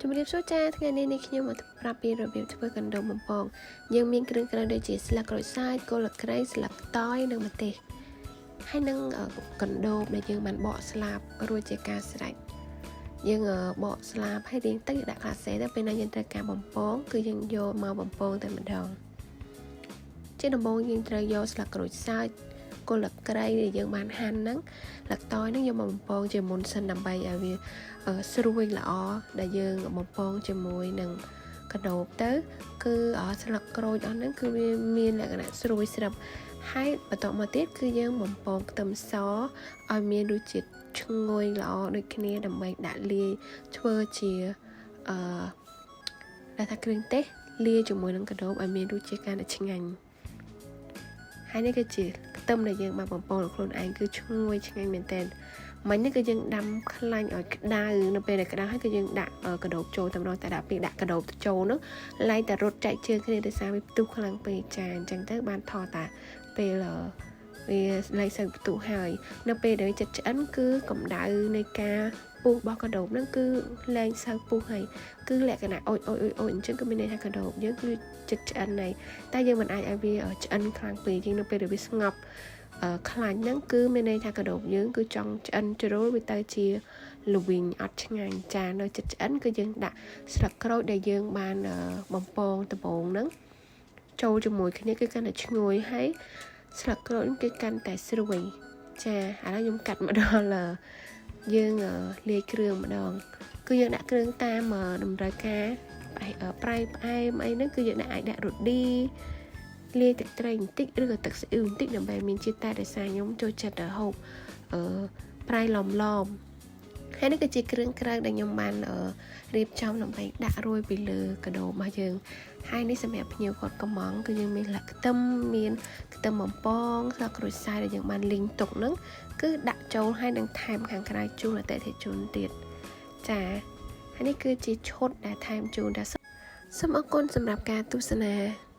ជំរាបសួរចាថ្ងៃនេះនេះខ្ញុំមកប្រាប់ពីរបៀបធ្វើកណ្ដូបបំពងយើងមានគ្រឿងក្រៅដូចជាស្លឹកក្រូចសើចគល់ក្រៃស្លឹកតយនិងម្ទេសហើយនឹងកណ្ដូបដែលយើងបានបកស្លាបរួចជាការស្រេចយើងបកស្លាបហើយរៀងទឹកដាក់ក្លាសេទៅពេលណាយើងត្រូវការបំពងគឺយើងយកមកបំពងតែម្ដងជាដំបូងយើងត្រូវយកស្លឹកក្រូចសើចគល់ក្រៃដែលយើងបានហាន់ហ្នឹងស្លឹកតយហ្នឹងយកមកបំពងជាមុនសិនដើម្បីឲ្យវាស្រួយល្អដែលយើងបំពងជាមួយនឹងកណ្ដូបទៅគឺស្លឹកក្រូចអស់ហ្នឹងគឺវាមានលក្ខណៈស្រួយស្រាប់ហើយបន្តមកទៀតគឺយើងបំពងខ្ទឹមសឲ្យមានរសជាតិឈ្ងុយល្អដូចគ្នាដើម្បីដាក់លាយធ្វើជាអឺដែលថាគ្រឿងទេសលាយជាមួយនឹងកណ្ដូបឲ្យមានរសជាតិកាន់តែឆ្ងាញ់ហើយនេះគឺជាខ្ទឹមដែលយើងបានបំពងខ្លួនឯងគឺឈ្ងុយឆ្ងាញ់មែនទែនមិញនេះគឺយើងដាំខ្លាញ់ឲ្យក្តៅនៅពេលដែលក្តៅហើយគឺយើងដាក់កណ្ដូបចូលតែម្ដងតែដាក់ពេលដាក់កណ្ដូបចូលនោះឡើងតែរត់ចែកជើងគ្នាដោយសារវាផ្ទុះខ្លាំងពេកចាអញ្ចឹងទៅបានថតតាពេលវាលែងសូវផ្ទុះហើយនៅពេលដែលចិត្តឆ្អិនគឺកម្ដៅនៃការពុះរបស់កណ្ដូបហ្នឹងគឺលែងសូវពុះហើយគឺលក្ខណៈអុចអុចអុចអុចអញ្ចឹងគឺមានន័យថាកណ្ដូបយើងគឺចិត្តឆ្អិនហើយតែយើងមិនអាចឲ្យវាឆ្អិនខ្លាំងពេកជាងនៅពេលដែលវាស្ងប់ខ្លាញ់ហ្នឹងគឺមានន័យថាកណ្ដូបយើងគឺចង់ឆ្អិនជ្រុលវាទៅជាល្វីងអត់ឆ្ងាញ់ចានៅចិត្តឆ្អិនគឺយើងដាក់ស្លឹកក្រូចដែលយើងបានបំពងដំបងហ្នឹងចូលជាមួយគ្នាគឺកាន់តែឈ្ងុយហើយស្លឹកក្រូចគឺកាន់តែស្រួយចាឥឡូវខ្ញុំកាត់មកដល់យើងលាយគ្រឿងម្ដងគឺយើងដាក់គ្រឿងតាមតម្រូវការប្រៃផ្អែមអីហ្នឹងគឺយើងដាក់អាចដាក់រ៉ូឌីលាយទឹកត្រីបន្តិចឬក៏ទឹកស៊ីអ៊ីវបន្តិចដើម្បីមានជាតិតែដោយសារខ្ញុំចូលចិត្តហូបអឺប្រៃឡំឡំហើយនេះគឺជាគ្រឿងក្រៅដែលខ្ញុំបានរៀបចំដើម្បីដាក់រួយពីលើកណ្ដូបរបស់យើងហើយនេះសម្រាប់ភ្ញៀវគាត់កំងគឺយើងមានស្លឹកខ្ទឹមមានខ្ទឹមបំពងស្លឹកក្រូចសើចដែលយើងបានលីងទុកហ្នឹងគឺដាក់ចូលហើយនឹងថែមខាងក្រៅជូនអតិថិជនទៀតចាហើយនេះគឺជាឈុតដែលថែមជូនដល់សូមអរគុណសម្រាប់ការទស្សនា។